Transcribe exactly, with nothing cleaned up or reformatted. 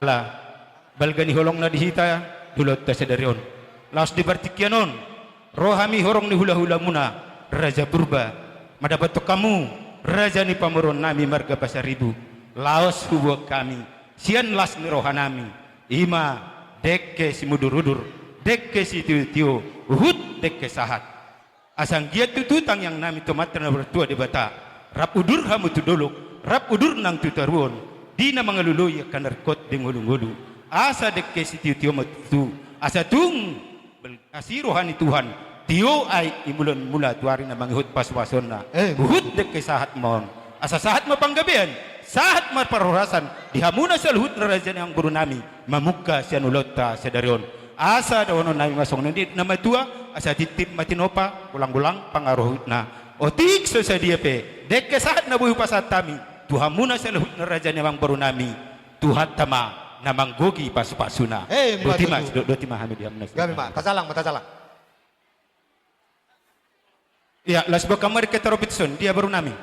Ala balga ni holongna di hita, di ulaonta sadari on. Laos di partingkian on, ro hami horong ni hulahulamuna, Raja Purba, mandapothon hamu, raja ni pamoruonnami marga Pasaribu. Laos huboan hami sian las ni rohanami, i ma dengke simudurudur, dengke sitiotio, huhut dengke sahat. Asa anggiat tutu tangiangnami tu Amanta na martua Debata, rap udur hamu tu dolok, rap udur nang tu toruan, di na mangalului angka na ringkot di ngolungolu. Asa dengke sitiotio ma tutu, asa tung berkasi roha ni Tuhan, tio aek i mula-mula tu ari na mangihut pasupasuonna. Eh, huhut dengke sahat ma on. Asa sahat ma panggabean, sahat ma parhorasan, di hamuna saluhutna raja ni amangborunami, mamungka sian ulaonta sadari on. Asa dohononnami ma songon i, na matua, asa tintip ma tinopa, golang-golang pangaruhutna. Otik so sadia pe dengke sahat na boi hupasahat hami tu hamuna saluhutna raja ni amangborunami, Tuhanta ma na manggohi pasupasuna. Eh, ma tutu. Boti ma, sidok-doti ma hami di hamuna. Gabe ma, tajalang ma, tajalang. Ia, laos boan hamu ma dengke tarompit son, dia borunami.